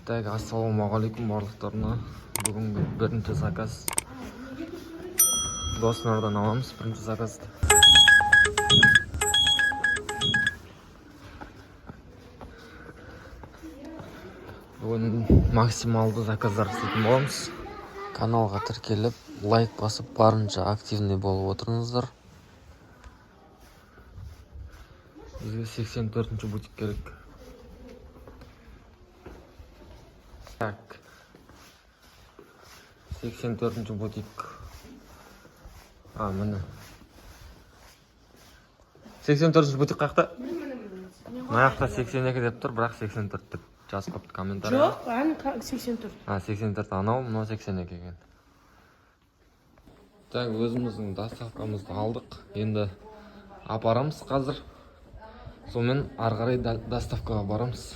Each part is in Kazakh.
Так, ассалаумағалейкум барлықтарына. Бүгінгі бірінші заказ. Доснардан аламыз бірінші заказды. Бүгін максималды заказдар істейтін боламыз. Каналға тіркеліп, лайк басып, барынша активный болып отырыңыздар. Бізге 84-ші бутик керек. Так. 84-ші бутик. А, міне. 84-ші бутик қаяқта? Мына жақта 82 деп тұр, бірақ 84 деп жазып қойыпты комментарий. Жоқ, ән 84. А, 84 анау, мынау 82 екен. Так, өзіміздің доставкамызды алдық. Енді апарамыз қазір. Сонымен ары қарай доставкаға барамыз.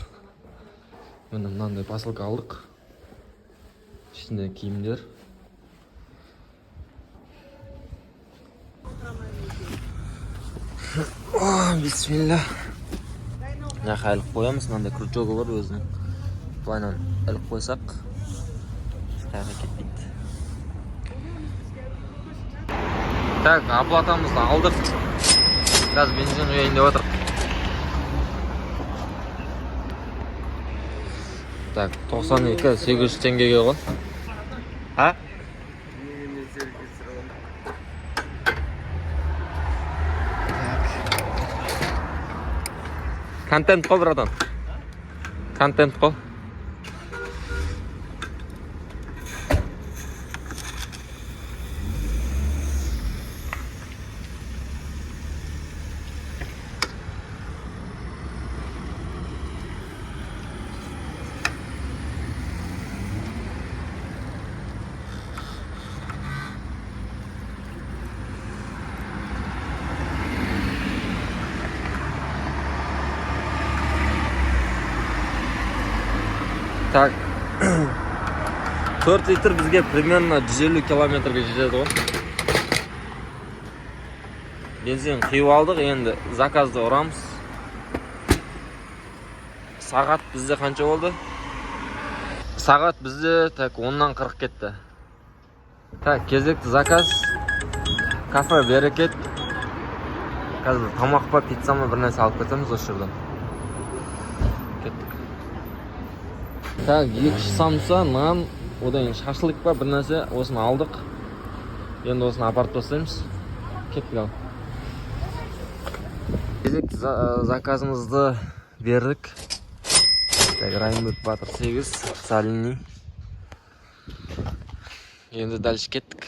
Міне, мынандай посылка алдық. Ішінде киімдер. О, бисмилля. Мына жаққа іліп қоямыз, мынандай крючогы бар өзінің. Былайынан іліп қойсақ, ешқаяққа кетпейді. Так, оплатамызды алдық. Қазір бензин құяйын деп отырмық. Так, 92 800 теңгеге ғой. А? Так. Контент қой, братан. Контент қой. Так. 4 литр бізге примерно 150 километрге жетеді ғой. Бензин құйып алдық, енді заказды ұрамыз. Сағат бізде қанша болды? Сағат бізде, так, 10-нан 40 кетті. Так, кезекті заказ. Кафе Берекет. Қазір тамақ па, пицца ма, бір нәрсе алып кетеміз осы жерден. Кеттік. Так, екі самса, нан, одан кейін шашлык па, бір нәрсе, осыны алдық. Енді осыны апарып тастаймыз. Кеттік ал. Кезекті заказымызды бердік. Так, Райымбек батыр 8, Салини. Енді дальше кеттік.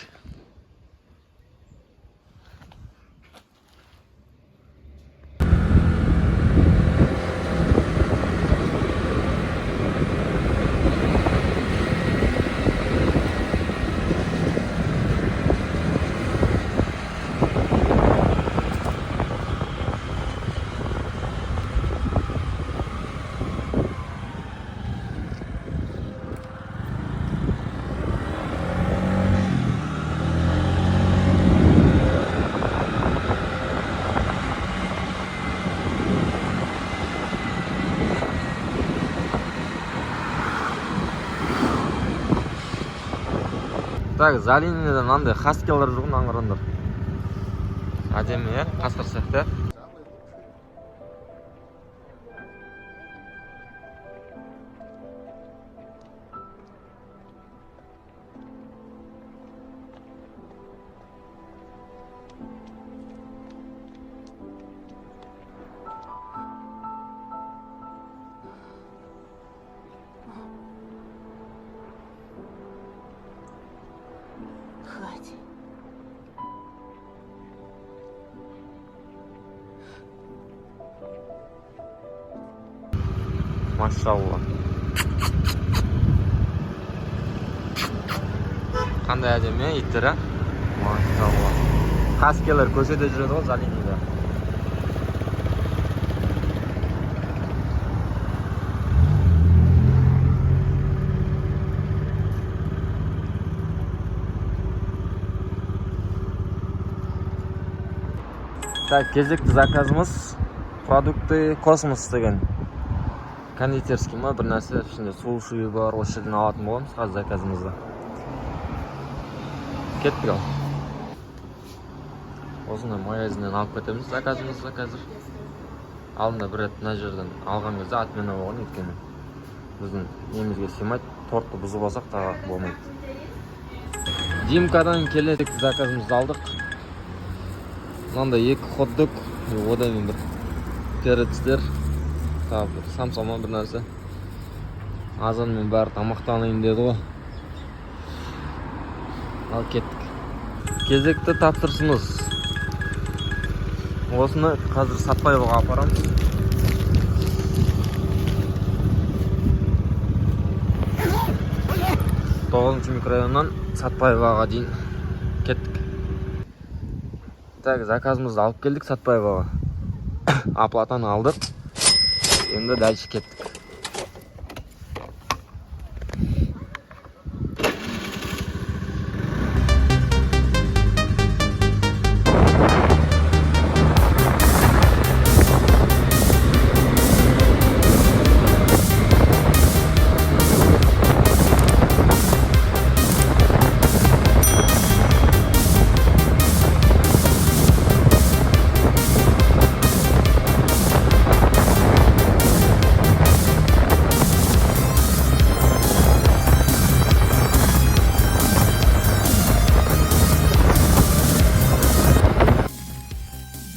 Так, Залинеде мынандай хаскилар жүр ғой, мынаны қараңдар. Әдемі, иә? Қасқыр сияқты, иә? Хватит. Машалла. Қандай әдемі, иә, иттер, а? Машалла. Хаскилер көшеде жүреді ғой Залинеде. Так, кезекті заказымыз Продукты Космос деген. Кондитерский ма, бір нәрсе, ішінде суши бар, осы жерден алатын боламыз қазір заказымызды. Кеттік. Ал осындай магазиннен алып кетеміз заказымызды қазір. Алдында бір рет мына жерден алған кезде отмена болған, өйткені біздің немізге сыймайды. Тортты бұзып алсақ, тағы болмайды. Димкадан келесі заказымызды алдық. Мынандай екі хот дог, одан кейін бір перецтер, тағы бір самса ма, бір нәрсе. Азанмен бәрі тамақтанайын деді ғой. Ал кеттік. Кезекті тапсырысымыз, осыны қазір Сатпаеваға апарамыз. Тоғызыншы микрорайоннан Сатпаеваға дейін кеттік. Так, заказымызды алып келдік Сатпаеваға, оплатаны алдық, енді дальше кеттік.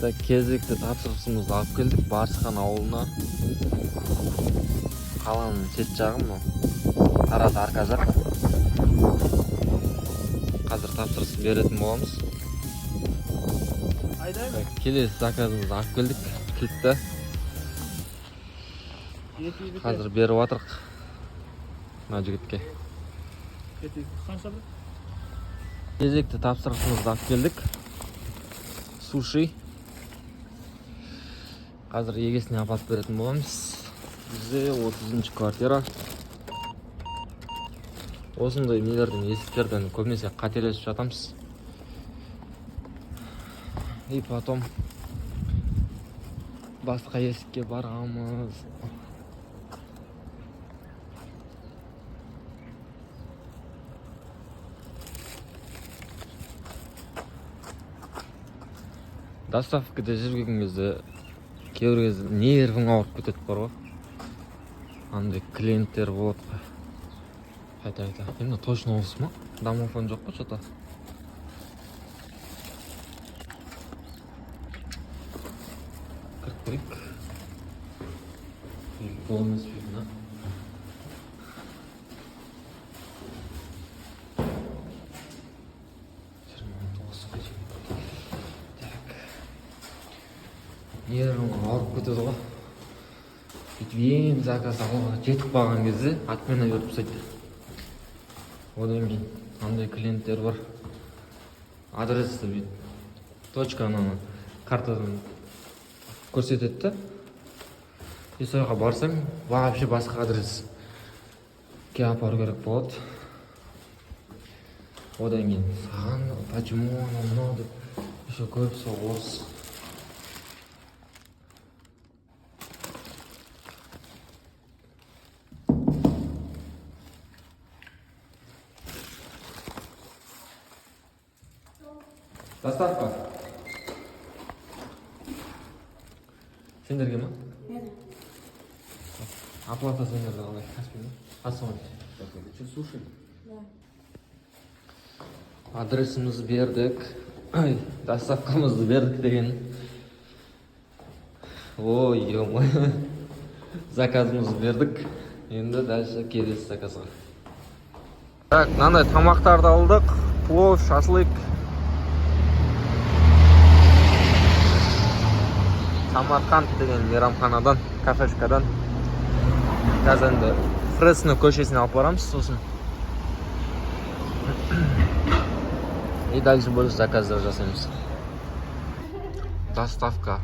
Так, кезекті тапсырысымызды алып келдік Барысхан ауылына. Қаланың шет жағы мынау, Тараз арқа жақ. Қазір тапсырыс беретін боламыз. Так, келесі заказымызды алып келдік, кілтті қазір беріп жатырық мына жігітке. Қанша? Кезекті тапсырысымызды алып келдік, суши. Қазір егесіне апарып беретін боламыз. Бізде 30-шы квартира. Осындай нелерден, есіктерден көбінесе қателесіп жатамыз. И потом басқа есікке барамыз. Доставкада жүрген кезде кейбір кезде нервің ауырып кетеді бар ғой. Андай клиенттер болады ғой қайта қайта. Енді точно осы ма? Домофон жоқ қой че-то. Кіріп көрейік. Или бұл емес пе мына? 29 қой. Так, нервің ауырып кетеді ғой. Бүйтіп ең заказ алуға жетіп қалған кезде отмена беріп тастайды. Одан кейін андай клиенттер бар, адресті бүйтіп точканы ана картадан көрсетеді да, и сол жаққа барсаң, вообще басқа адреске апару керек болады. Одан кейін саған почему анау мынау деп, еще көбісі орыс. Доставка сендерге ма? Оплата сендерде қалай, Каспи ма? Ассалаумағалейкум. Что, суши? Адресімізді бердік. Ай, доставкамызды бердік деген. Ой, ё, заказымызды бердік, енді дальше келесі заказға. Так, мынандай тамақтарды алдық: плов, шашлык. Самарқанд деген мейрамханадан, кафешкадан. Қазір енді Фресно көшесіне алып барамыз сосын. И дальше больше заказдар жасаймыз. Доставка.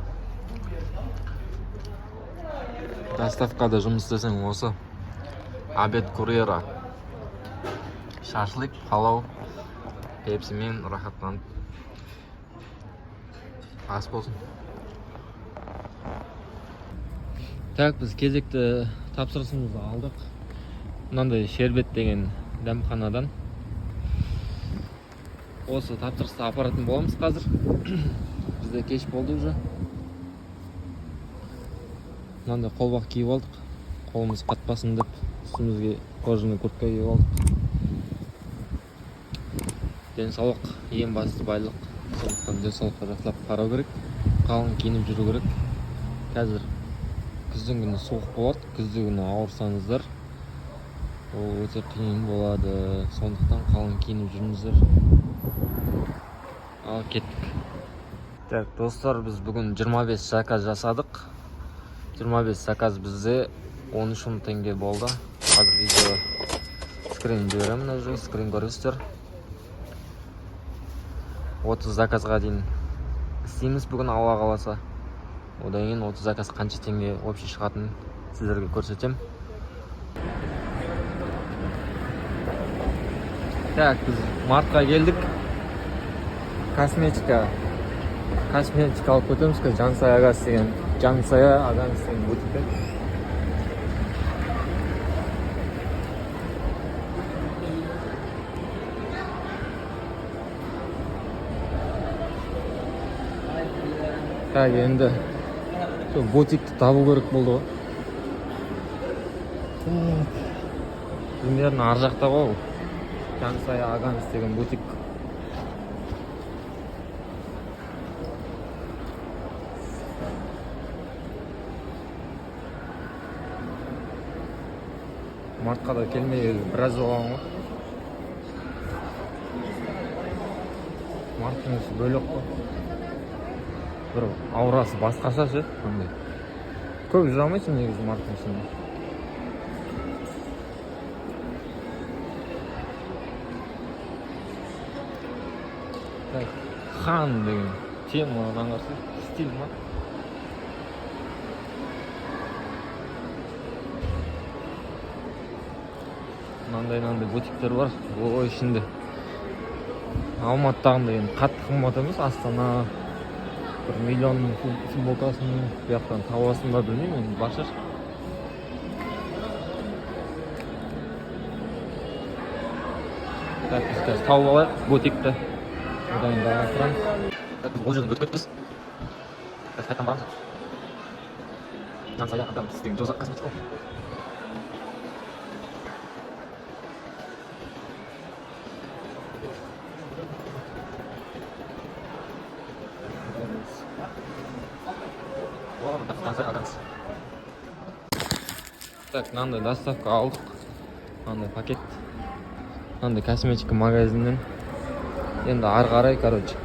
Доставкада жұмыс істесең, осы. Обед курьера. Шашлык, палау, пепсимен рахаттанып. Ас болсын. Так, біз кезекті Тапсырысымызды алдық. Мынандай Шербет деген дәмханадан. Осы тапсырысты апаратын боламыз қазір. Бізде кеш болды уже. Мынандай қолғап киіп алдық. Қолымыз қатпасын деп үстімізге кожаный куртка киіп алдық. Денсаулық ең басты байлық. Сондықтан денсаулыққа жақсылап қарау керек. Қалың киініп жүру керек. Қазір күздің күні суық болады. Күзді күні ауырсаңыздар, ол өте қиын болады. Сондықтан қалың киініп жүріңіздер. Ал кеттік. Так, достар, біз бүгін 25 заказ жасадық. 25 заказ бізде 13 мың теңге болды. Қазір видео скрин жіберемін, мына жерге скрин көресіздер. 30 заказға дейін істейміз бүгін, Алла қаласа. Одан кейін 30 заказ қанша теңге общий шығатынын сіздерге көрсетемін. Так, біз Мартқа келдік. Косметика алып кетеміз қазір. Жансая Аганс деген бутиктен. Так, енді сол бутикті табу керек болды ғой. Так, примерно ар жақта ғой ол. Жансая Аганс деген бутик. Мартқа да келмей біраз болған ғой. Марттың іші бөлек қой. Бір аурасы басқаша ше, андай. Көп жүре алмайсың негізі Марттың ішінде. Так, Хан деген темадан қарсы стиль ма? Мынандай мынандай бутиктер бар. Ой, ішінде. Алматыдағындай енді қатты қымбат емес, Астана бір миллион футболкасын бұл жақтан табасың ба, білмеймін, енді бар шығар. Так, біз қазір тауып алайық бутикті. Одан кейін жалғастырамыз. Так, біз ол жерден өтіп кеттік. Қазір қайтадан барамыз. Жансая Аганс деген Жозақ косметика. Жансая Аганс. Так, мынандай доставка алдық. Мынандай пакет. Мынандай косметика магазиннен. Енді ары қарай, короче,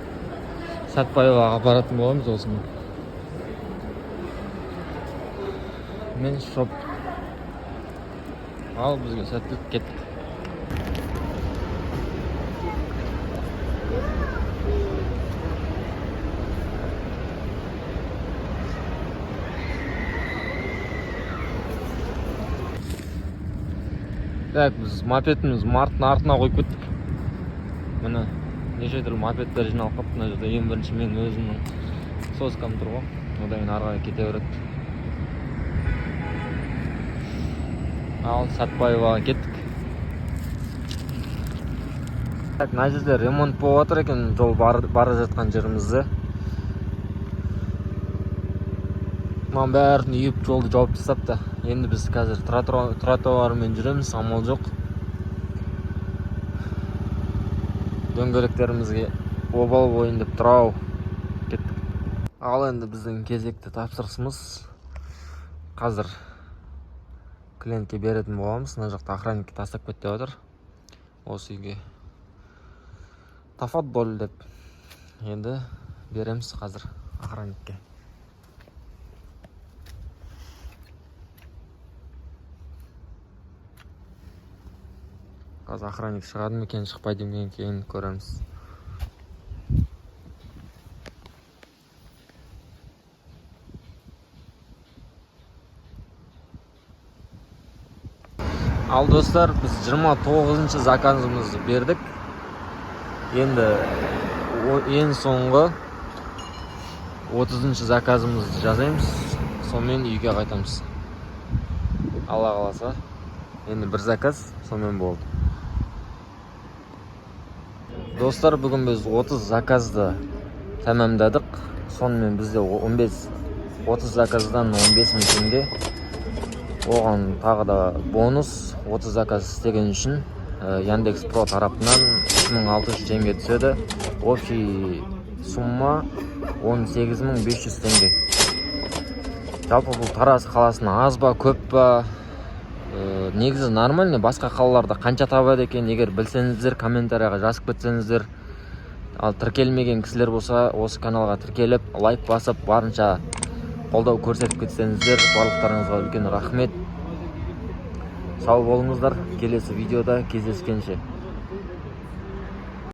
Сәтбаеваға апаратын боламыз осыны. Мен шоп. Ал бізге сәттілік, кеттік. Так, біз мопедіміз Марттың артына қойып кеттік. Міне, неше түрлі мопедтер жиналып қалыпты мына жерде. Ең бірінші мен өзімнің соскам тұр ғой. Одан кейін ары қарай кете береді. Ал Сәтбаеваға кеттік. Так, мына жерде ремонт болып жатыр екен, жол бара жатқан жерімізде. Мынаның бәрін үйіп, жолды жауып тастапты. Енді біз қазір тротуармен жүреміз, амал жоқ. Дөңгелектерімізге обал бойын деп тұр-ау. Кеттік. Ал енді біздің кезекті тапсырысымыз қазір клиентке беретін боламыз. Мына жақта охранникке тастап кет деп жатыр. Осы үйге. Тафаддол деп. Енді береміз қазір охранникке. Қазір охранник шығады ма екен, шықпайды ма екен, көреміз. Ал достар, біз 29-шы заказымызды бердік. Енді ең соңғы 30-шы заказымызды жасаймыз. Сонымен үйге қайтамыз. Алла қаласа, енді бір заказ, сонымен болды. Достар, бүгін біз 30 заказды тәмамдадық. Сонымен бізде 15, 30 заказдан 15 мың теңге. Оған тағы да бонус, 30 заказ істеген үшін Яндекс Про тарапынан 3600 теңге түседі. Общий сумма 18 500 теңге. Жалпы, бұл Тараз қаласына аз ба, көп па? Негізі нормальный. Басқа қалаларда қанша табады екен, егер білсеңіздер, комментарияға жазып кетсеңіздер. Ал тіркелмеген кісілер болса, осы каналға тіркеліп, лайк басып, барынша қолдау көрсетіп кетсеңіздер, барлықтарыңызға үлкен рахмет. Сау болыңыздар, келесі видеода кездескенше.